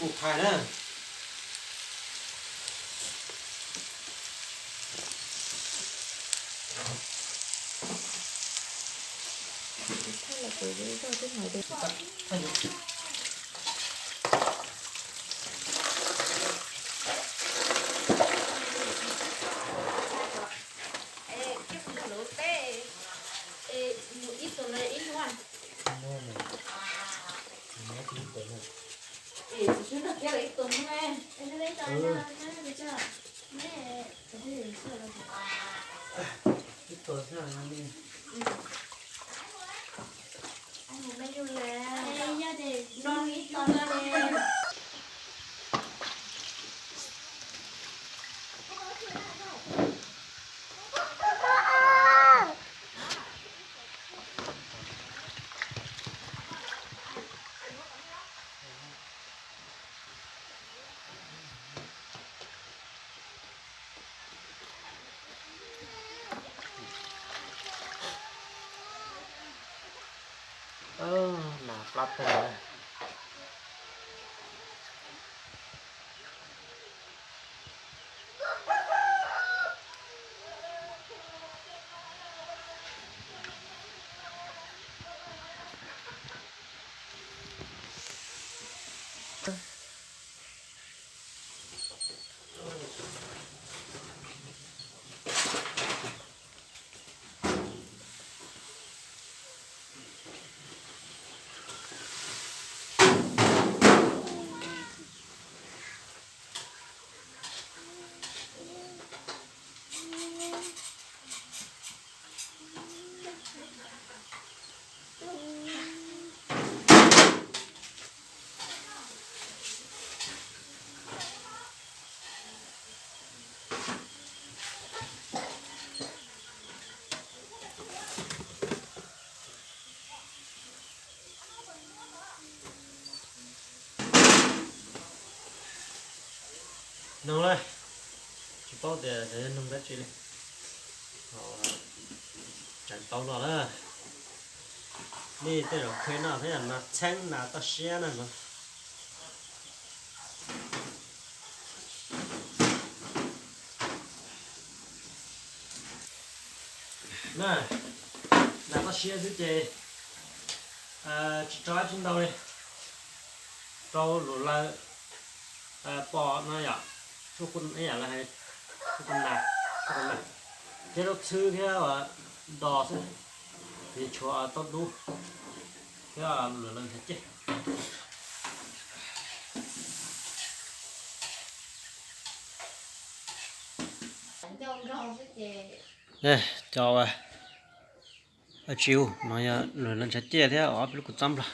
Mus phais na. Nas plab tag. Noog lawm, tsis paub tias cov yog noog dab tsi li. Tseem tau no na. Nej tej zaum kheev noj thiab, nas txheeb nas toj siab na no. Na, nas toj siab xwb ces tsis rau dab tsi ntau li. Rau luam laws, pos no yom, tshuaj kuj ib yam li hais, tshuaj kuj nas, tshuaj kuj nas, thiab lub txhwb thiab ua dos xwb, ces tshuav taub dub thiab luam laws ntshav ciaj. Cov ua tsis ua no yog luam laws ntshav ciaj thiab ob peb lub kua txob nplog.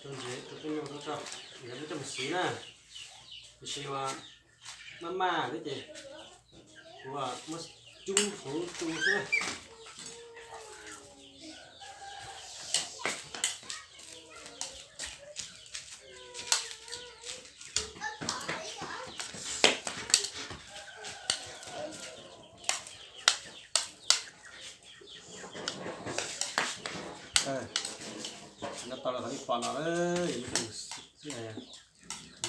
Cov ntsev rau peb nyuag tau tso, yog peb coj mus siv na, tiam sis ua maj maj thiab ces kuv muab cub hauv lub tsu xwb na. Nyob tau los qhov ib pom no,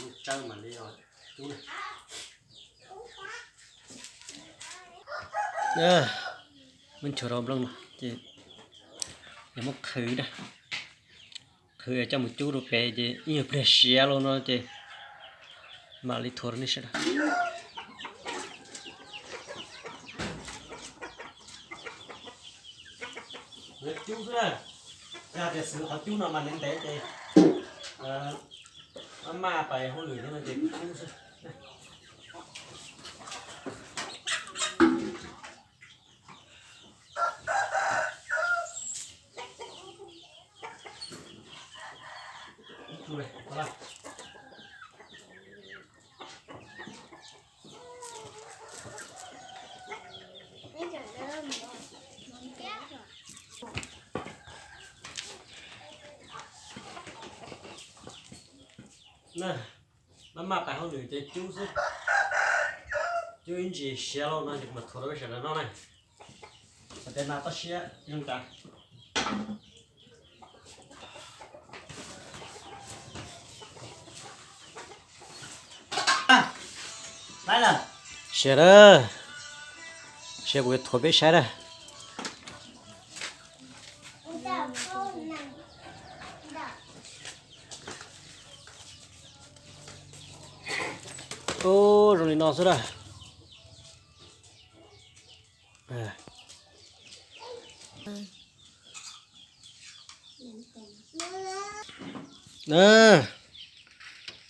lub tsawb mam li cub na. Muab nchuav rau nplooj no ces yog muab qhwv na, qhwv coj mus cub rau pem ces ib nyuag pliag siav los no ces mam li thuav rau nej sawv daws. Cub xwb na, yog tias xwv qhov cub no mas ntev ntev ces maj maj pais hauj lwm thiab no ces kub xwb. Maj maj pais hauj lwm ces cub xwb. Cub ib ntsis siav lauj no ces kuv mam thuav rau peb sawv daws noj na. Hais tias nas toj siab zoo cas. Siav na, siav kuv yuav thuav peb saib na. Ub, zoo li no xwb na.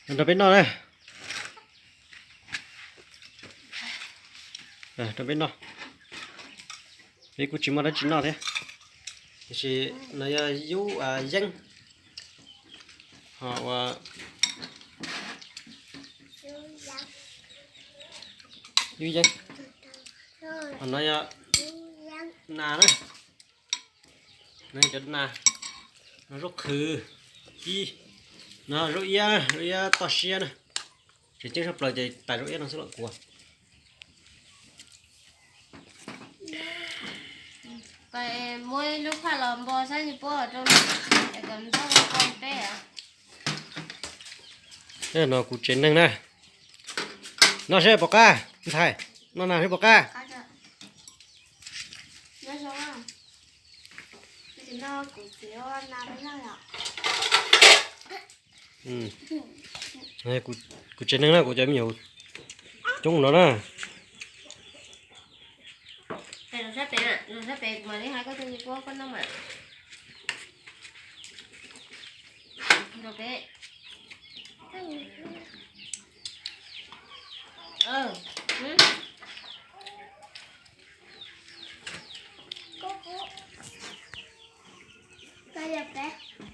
Nrog peb noj na. Nrog peb noj. Peb kuj tsis muaj dab tsi noj thiab. Tiam sis no yog yub yeeb, ho ua yub yeeb, ho no yog nas na. No cov nas, no zaub qhwv, ib, no zaub iab, zaub iab toj siab na. Tseem ceeb tshaj plaws ces tais zaub iab no xwb los kuv. Muab ib lub phaj los npo saib puab rau, kom ntaub npo peb. No kuv tsev neeg na. Noj seb puas qab ntxhais, noj nas seb puas qab. Kuv tsev neeg na, kuv cov me nyuam coob no na.